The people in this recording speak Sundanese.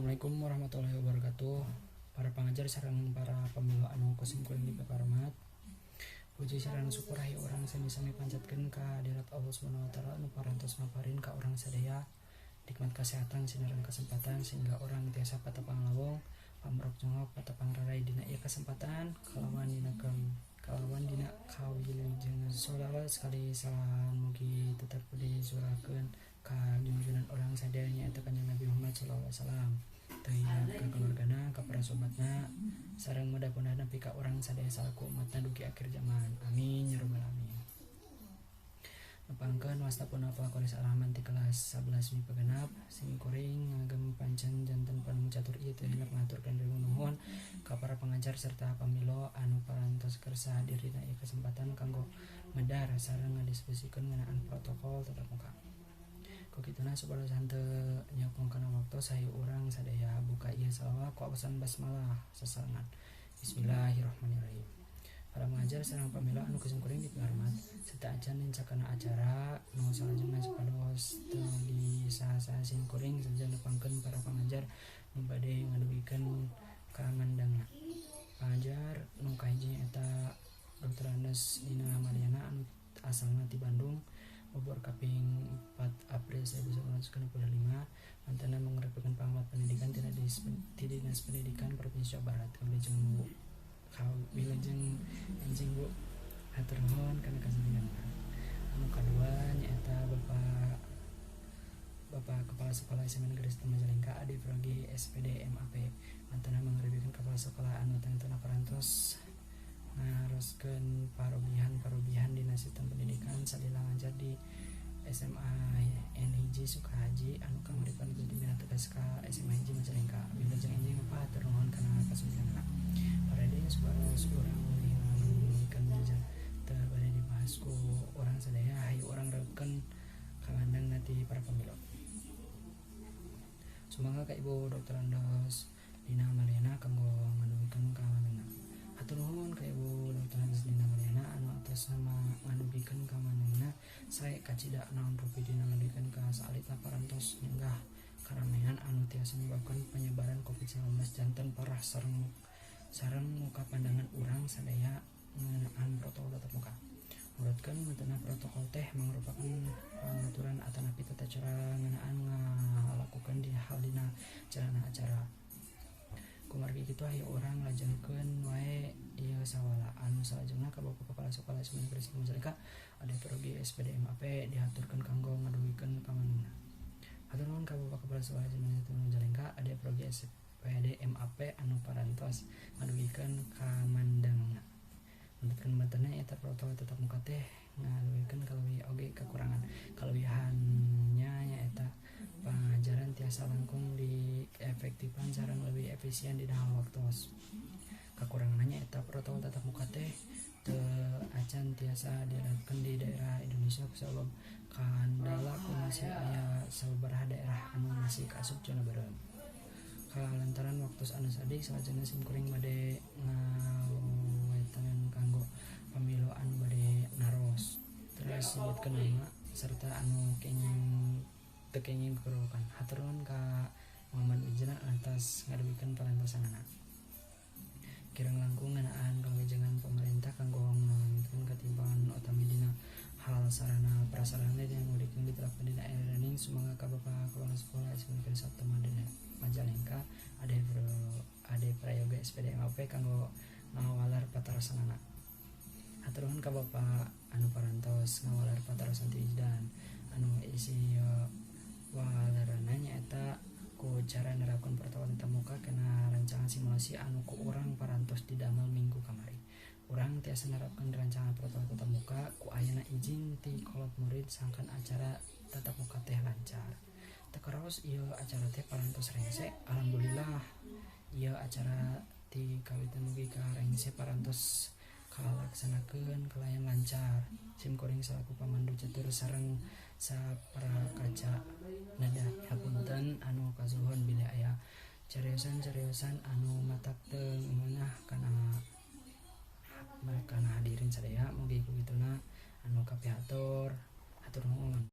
Assalamualaikum warahmatullahi wabarakatuh. Para pengajar sareng para pamilo anu ku sim kuring dipiparmat. Puji sareng syukur hayu urang sami-sami panjatkeun ka hadirat Allah Subhanahu wa taala anu parantos maparin ka urang sadaya nikmat kesehatan sinareng kesempatan sehingga urang tiasa patepang lawong, pamrok jongok, patepang rarai dina ieu kesempatan kalawan dina kawilujengan. Sholawat sekali salam mugi tetep dicurahkeun ka junjungan urang sadaya, nyaeta Kanjeng Nabi Muhammad sallallahu alaihi wasallam, teu hilap ka keluargana, ka para sobatna, sareng mudah-mudahan nepi ka urang sadaya salaku umatna dugi akhir zaman. Amin ya rabbal alamin. Nepangkeun wasta pun apa Koris Arahman ti kelas 11 MIPA 6. Sim kuring ngagem pancen janten panemu catur ieu teu hilap ngaturkeun ribu nuhun ka para pengajar serta pamilo anu parantos kersa hadir dina ieu kesempatan kanggo medar sareng ngadiskusikeun ngeunaan protokol tatap muka. Ku kituna, supados henteu nyokong kana waktu, hayu urang sadaya buka ieu sawala ku awasan basmalah sasarengan. Bismillahirrahmanirrahim. Para pengajar sareng pamilo anu ku sim kuring dipiharmat, sateuacan nincakana acara nu salajengna, supados teu disaha-saha, sim kuring sejen nepangkeun para pengajar nu bade ngadugikeun kamandangna. Pengajar nu kahiji nyaeta Dr. Andes Dina Mariana anu asalna ti Bandung, obor kaping 4 April 1965, mantena mangrupakeun pengamat pendidikan ti Dinas Pendidikan Provinsi Jawa Barat. Wilujeng, Bu. Wilujeng enjing, Bu. Hatur nuhun kana kasudianna. Anu kadua nyaeta Bapak Kepala Sekolah SMA Negeri 1 Majalengka, Ade Prayoga SPD MAP, mantena mangrupakeun kepala sekolah anu tangtuna parantos ngaroskeun parobihan-parobihan dina sistem pendidikan salila ngajar di SMA N1 Sukahaji anu kamari parantos dibina tugas ka SMA 1 Majalengka. Wilujeng enjing, Bapak, hatur nuhun kana kasudianna. Parade, supados urang ngalamunkeun jejak teu bade dibahas ku urang sadaya, hayu urang reupkeun kamandangna ti para pamilo. Sumangga ka Ibu Dr. Andos Dina Mariana kanggo ngadugikeun kamandangna. Hatur nuhun ka Ibu Dr. Andos Dina Mariana anu atos sama ngadugikeun kamandangna. Sae kacida naon rupi dina ngadugikeun ka saalita parantos nyenggah karamean anu tiasa nyebabkeun penyebaran COVID-19 janten parah sareng muka pandangan urang sadaya ngeunaan protokol tatap muka. Nurutkeun mantena protokol teh mangrupakeun pangaturan atanapi tata cara ngeunaan ngalakukeun di hal dina jalana acara. Kumargi kitu, hayu urang lajengkeun wae ieu sawala anu salajengna ka Bapak Kepala Sekolah SMA Negeri 1 Majalengka, Ade Prayoga SPD MAP, dihaturkeun kanggo ngadugikeun kamandangna. Hatur nuhun ka Bapak Kepala Sekolah SMA Negeri 1 Majalengka, Ade Prayoga SPD MAP anu parantos ngadugikeun kamandangna. Nurutkeun mantena eta protokol tatap muka teh ngaduhikeun kaleuwih oge kakurangan. Kaleuwihannya nyaeta pangajaran tiasa langkung diefektifan sareng leuwih efisien dina hal waktos. Kakuranganna nyaeta protokol tatap muka teh teu acan tiasa dilakukan di daerah Indonesia kusabab kandala ku masih aya sababaraha daerah anu masih kaasup zona beureum. Kalantaran waktos anu saeutik, salajengna sim kuring bade ngawetanan kanggo pamilo anu bade naros. Teras sebutkeun nama serta anu kenging teu kenging kurukan. Hatur nuhun ka Muhammad Wijna atas ngadugikeun parantosanana. Kirang langkung ngeunaan kawijakan pemerintah kanggo ngawujudkeun katimpangan utami dina hal sarana prasarana yang ngudikeun diterapkeun dina e-learning. Sumangga ka Bapak Kepala Sekolah SMA Negeri 1 Majalengka, Ade Prayoga SPD MAP, kanggo ngawaler patarosanana. Hatur nuhun ka Bapak anu parantos ngawaler patarosan ti Wijdan anu isi waleranna nyaeta ku cara nerapkeun protokol tatap muka kana rancangan simulasi anu ku urang parantos didamel minggu kamari. Urang tiasa nerapkeun rancangan protokol tatap muka ku ayana izin ti kolot murid sangkan acara tatap muka teh lancar. Teu karaos ieu acara teh parantos rengse. Alhamdulillah, ieu acara ti kawitan mugi ka rengse parantos kalaksanakeun kalayan lancar. Sim kuring salaku pamandu catur sareng saprakaca neda hapunten anu kasuhun bilih aya cariosan-cariosan anu matak teu ngeunah kana hadirin sadaya. Mugi ku kituna anu kapihatur. Hatur nuhun.